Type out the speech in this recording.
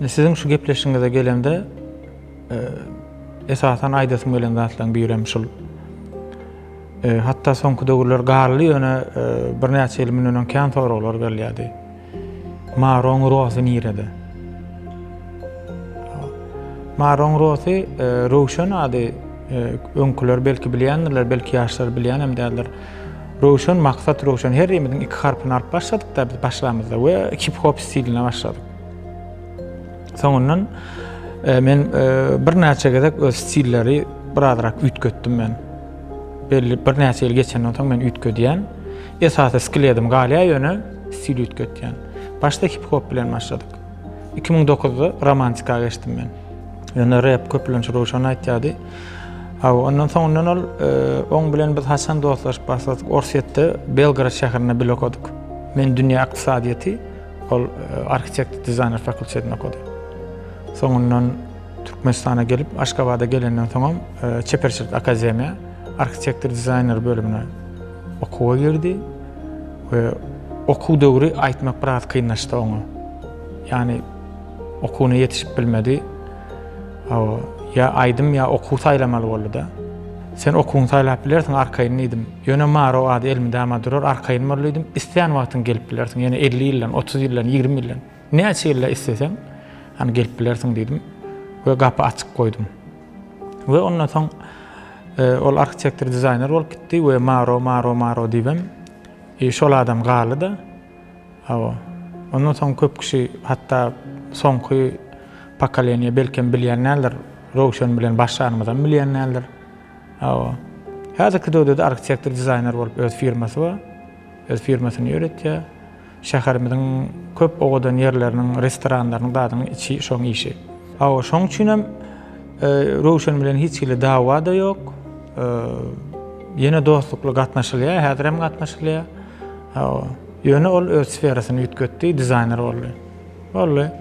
Siziň şu gepleşigiňize gelemde esasan aýdasym gelen zatlaryň birem şul. Hatda soňky döwürler galdy, ýöne birnäçe ýyl mundan öň kän soraglar berilýärdi. Maroň Rosy nirede? Maroň Rosy Röwşen ady öňküler belki bilýändirler, belki ýaşlar bilýän hem däldir. Röwşen, Maksat Röwşen her birimiziň iki harpyny alyp başladyk-da biz başlamyzda we hip-hop stiline başladyk. Soňundan men birnäçe gezek öz stilleri birazrak üýtgetdim men. Belli birnäçe ýyl geçenden soň men üýtgedýän. Esasy skeledim galýar ýöne stil üýtgetýän. Başda hip-hop bilen başladyk. 2009-da romantika geçdim men. Ýöne rep köplenç Röwşen aýtýardy. Hawa, ondan soňundan ol oň bilen biz haçan dostlaşyp başladyk? Orsýetde Belgrad şäherinde bile okadyk. Men dünýä ykdysadyýeti, ol arhitektor dizaýner fakultetinde okady. Soňundan Türkmenistana gelip, Aşgabada gelenden soňam çeperçilik akademiýa arhitektor dizaýner bölümine okuwa girdi we okuw döwri aýtmak biraz kynlaşdy oňa. Ýagny okuwyna ýetişip bilmedi. Hawa, ýa aýdym ýa okuw saýlamaly boldy-da. Sen okuwyňy saýlap bilersiň arkaýyn diýdim. Ýöne Maro ady elmydama durar, arkaýyn bol diýdim. Islän wagtyň gelip bilersiň, ýene 50 ýyldan, 30 ýyldan, 20 ýyldan. Näçe ýylda isleseň, hany gelip bilersiň diýdim we gapy açyk goýdum. We ondan soň e, ol arhitektor dizaýner bolup gitdi we Maro, Maro, Maro diýibem e, şol adam galdy-da. Hawa. Ondan soň köp kişi hatda soňky pokoleniýa belkem bilýän däldir. Röwşen bilen başlanymyzam bilýän däldir. Hawa. Häzirki döwürde-de arhitektor dizaýner bolup öz firmasy bar. Öz firmasyny ýöretýär. Şäherimiziň köp owadan ýerleriniň, restoranlarynyň zadynyň içi şoň işi. Hawa, şoň üçinem Röwşen bilen hiç hili dawa-da ýok. Ýene dostlukly gatnaşylýar, häzirem gatnaşylýar. Hawa. Ýöne ol öz sferasyny üýtgetdi, dizaýner boldy. Boldy.